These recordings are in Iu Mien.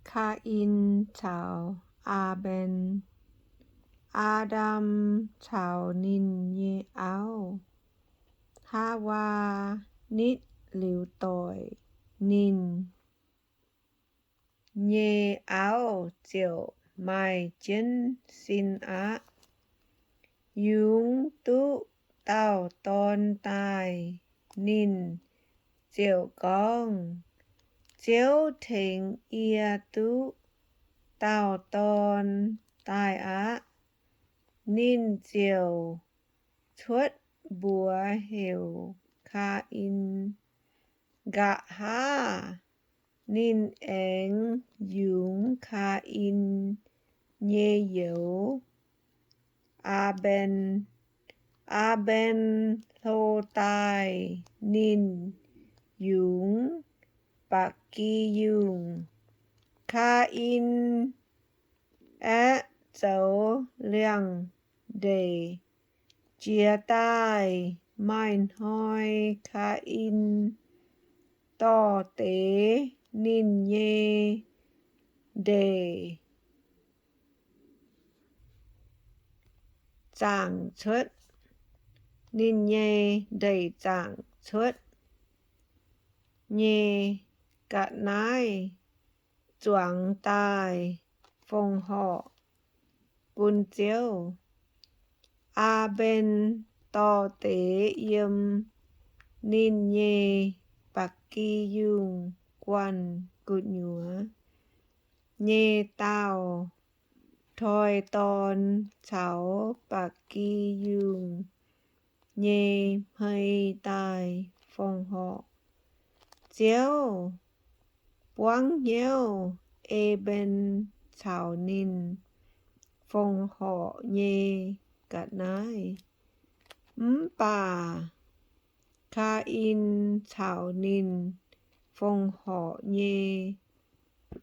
Kaa^in caux Aa^mben. Aa^ndam caux ninh nyei auv, Haawaa, nitv liuz doic, ninh nyei auv ziouc maaih jienv sin aqv. Yungz duqv dauh dorn daaih, ninh ziouc gorngv, Ziouv tengx yie duqv dauh dorn daaih aqv. Ninh ziouc cuotv mbuox heuc Kaa^in. Nqa'haav ninh aengx yungz Kaa^in nyei youz, Aa^mben. Aa^mben hlo daaih, ninh yungz ba'gi yungh. Kaa^in aeqv, zoux liangx-ndeic jiex daaih. Maaih hnoi Kaa^in dorh deix ninh nyei ndeic zaangc cuotv, ninh nyei ndeic zaangc cuotv nyei ga'naaiv zuangx daaih fongc horc bun Ziouv. Aa^mben dorh deix yiem ninh nyei ba'gi yungh guanh gu'nyuoz nyei daauh toi dorn caux ba'gi yungh nyei hmei daaih fongc horc. Ziouv buangv hnyouv Aa^mben caux ninh fongc horc nyei ga'naaiv. Mv baac Kaa^in caux ninh fongc horc nyei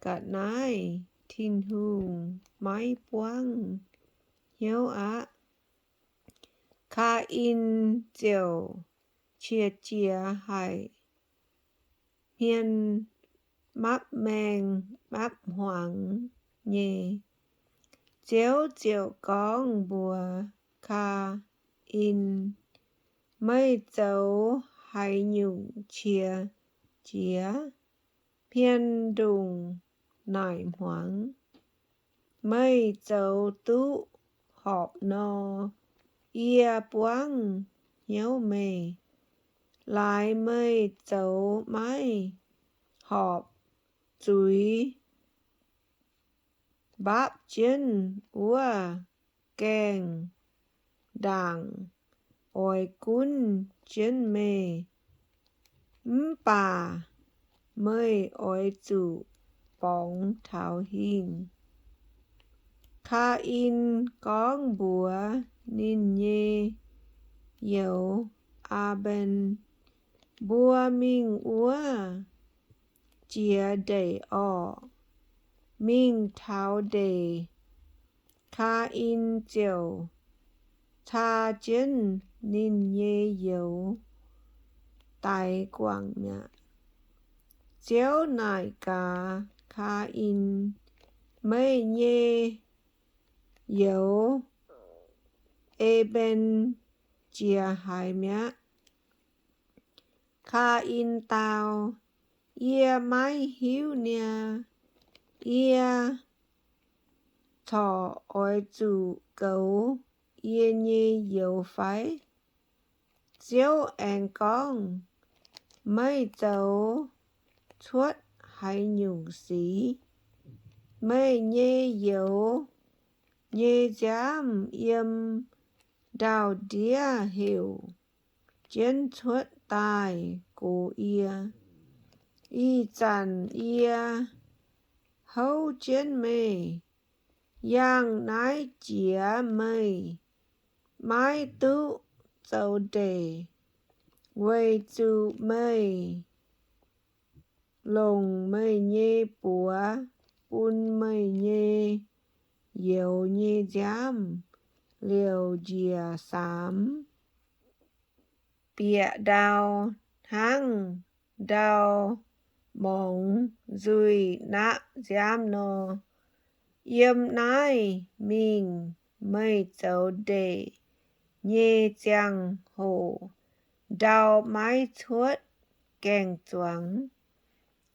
ga'naaiv Tin-Hungh maiv buangv hnyouv aqv. Kaa^in ziouc qiex jiez haic, hmien mapv maengh mapv hmuangx nyei. Ziouv ziouc gorngv mbuox Kaa^in, Meih zoux haaix nyungc qiex jiez, hmien ndongc naaic hmuangx? Meih zoux duqv horpc nor, yie buangv hnyouv meih. Laaix meih zoux maiv horpc zuiz, mbaapv jienv wuov gaengh ndaangc oix gunv jienv meih. Mv baac meih oix zuqc borngz taux hingh. Kaa^in gorngv mbuox ninh nyei youz, Aa^mben, Mbuo mingh wuov jiex ndeic orqc. Mingh taux ndeic, Kaa^in ziouc caa jienv ninh nyei youz daix guangc mi'aqv. Ziouv naaic gaax Kaa^in, Meih nyei youz, Aa^mben, jiex haaix mi'aqv? Kaa^in dau, Yie maiv hiuv niaa. Yie corc oix zuqc goux yie nyei youz fai? Ziouv aengx gorngv, Meih zoux cuotv haaix nyungc sic? Meih nyei youz nyei nziaamv yiem ndau-ndiev heuc jienv cuotv daaih gox yie. Ih zanc yie houv jienv meih, yangh naaiv jiex meih maiv duqv zoux ndeic, weic zuqc meih longc meih nyei buoz bun meih nyei youz nyei nziaamv liouc njiec saamx bieqc ndau hnangv ndau morngx nzuih naqv nziaamv nor, yiem naaiv mingh meih zoux ndeic nyei ziangh hoc ndau maiv cuotv gaeng-zuangx.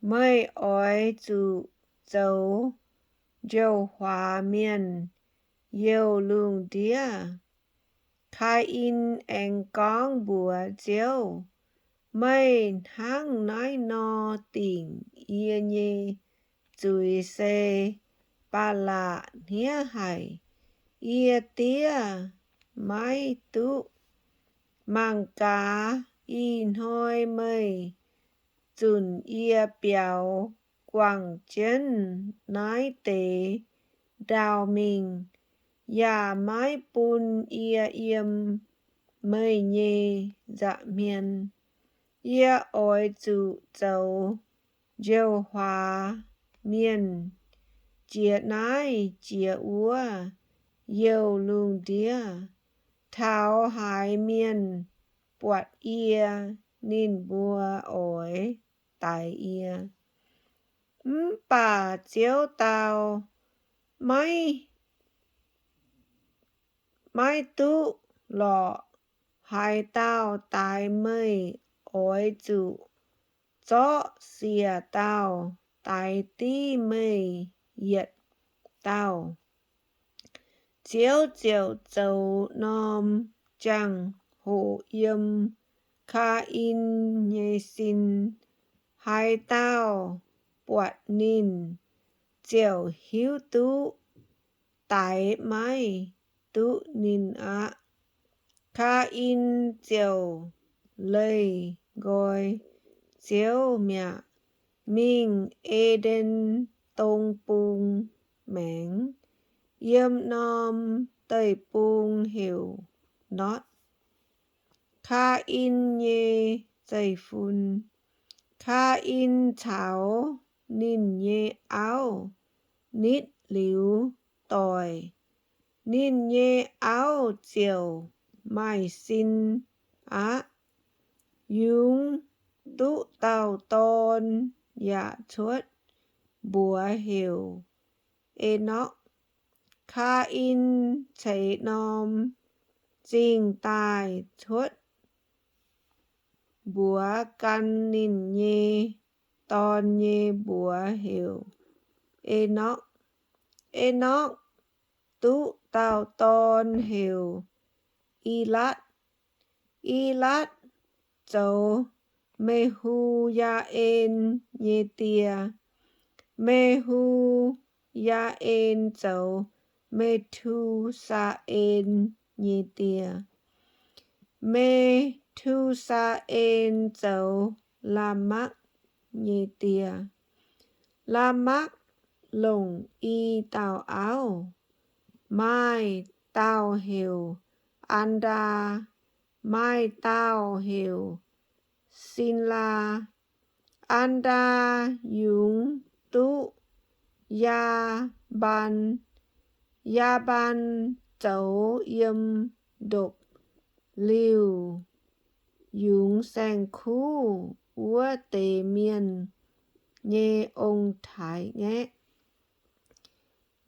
Meih oix zuqc zoux njoux-huaax mienh youh lungh ndiev. Kaa^in aengx gorngv mbuox Ziouv, Meih hnangv naaiv nor dingc yie nyei zuiz se Baalaqc hniev haic. Yie diev maiv duqv. Mangc gaax, ih hnoi meih zunc yie biaux guangc jienv naaiv deix ndau mingh, yaac maiv bun yie yiem meih nyei nza'hmien. Yie oix zuqc zoux njoux-huaax mienh jiex naaiv jiex wuov youh lungh ndiev. Taux haaix mienh buatc yie, ninh mbuo oix daix yie. Mv baac Ziouv dau, Maiv, maiv duqv lorqc. Haaix dauh daix meih, oix zuqc zorqv siec dauh daix div meih yietc dauh. Ziouv ziouc zoux norm jangx-hoc yiem Kaa^in nyei sin. Haaix dauh buatc ninh ziouc hiuv duqv daix maiv duqv ninh aqv. Kaa^in ziouc leih nqoi Ziouv mi'aqv, mingh E^nden Dong Bung maengx, yiem norm deic-bung heuc Notv, Kaa^in nyei zeiv-fun. Kaa^in caux ninh nyei auv nitv liuz doic, ninh nyei auv ziouc maaih sin aqv, yungz duqv dauh dorn yaac cuotv mbuox heuc Enokv. Kaa^in ceix norm zingh daaih cuotv mbuox gan ninh nyei dorn nyei mbuox heuc Enokv. Enokv duqv dauh dorn heuc Ilatv. Ilatv zoux Me^hu^yaa^en nyei die. Me^hu^yaa^en zoux Me^tu^saa^en nyei die. Me^tu^saa^en zoux Laamakv nyei die. Laamakv longc i dauh auv, maaih dauh heuc An^ndaa, maaih dauh heuc Sin^laa. An^ndaa yungz duqv Yaa^mbaan. Yaa^mbaan zoux yiem ndopv-liuh yungz saeng-kuv wuov deix mienh nyei ong-taaix-ngaeqv.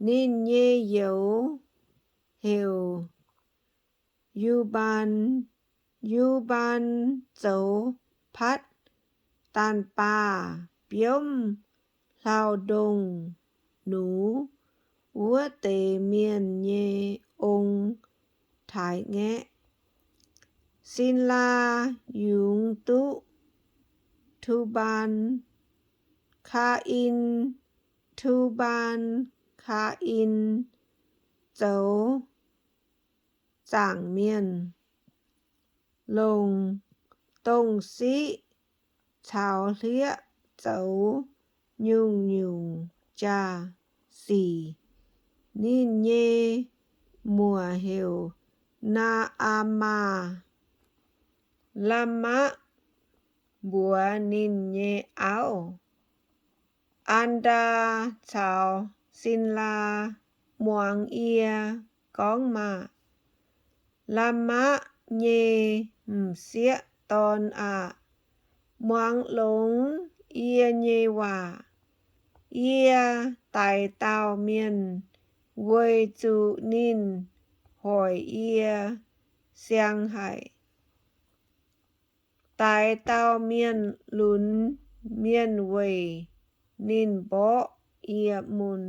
Ninh nyei youz heuc Yu^mbaan. Yu^mbaan zoux patv daanh baah biomv hlauv-ndongh nux wuov deix mienh nyei ong-taaix-ngaeqv. Sin^laa yungz duqv Tu^mbaan, Kaa^in, Tu^mbaan, Kaa^in zoux zaangc mienh, longc dongh siqv caux hlieqv zoux nyungc-nyungc jaa-sic. Ninh nyei muoc heuc Naa^aa^maa. Laamakv mbuox ninh nyei auv, An^ndaa caux Sin^laa muangx yie gorngv maah! Laamakv nyei m'sieqv dorn aah! Muangx longx yie nyei waac. Yie daix dauh mienh weic zuqc ninh hoic yie siang haic. Daix dauh mienh lunx mienh weic ninh mborqv yie mun.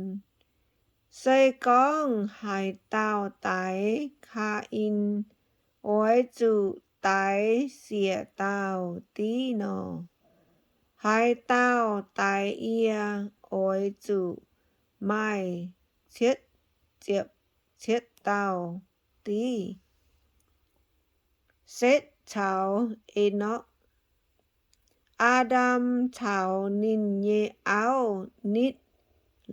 Se gorngv haaix dauh daix Kaa^in, oix zuqc daix siec dauh div nor. Haaix dauh daix yie, oix zuqc maaih cietv ziepc cietv dauh div. Setv caux Enorkv. Aa^ndam caux ninh nyei auv nitv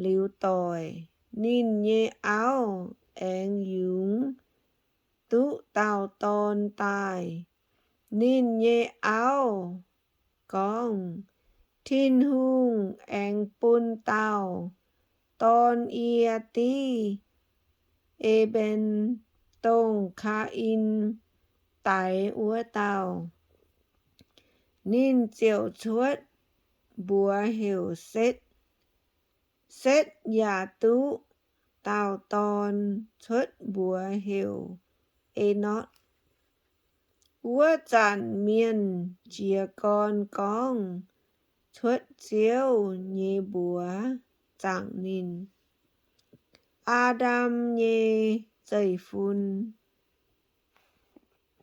liuz doic. Ninh nyei auv aengx yungz duqv dauh dorn daaih. Ninh nyei auv gorngv, Tin-Hungh aengx bun dauh dorn yie div, E^mben, dongh Kaa^in daix wuov dauh. Ninh ziouc cuotv mbuox heuc Setv. Setv yaac duqv dauh dorn, cuotv mbuox heuc Enorkv. Wuov zanc mienh jiez gorn gorngv cuotv Ziouv nyei mbuox zaangc ninh. Aa^ndam nyei Zeiv-Fun.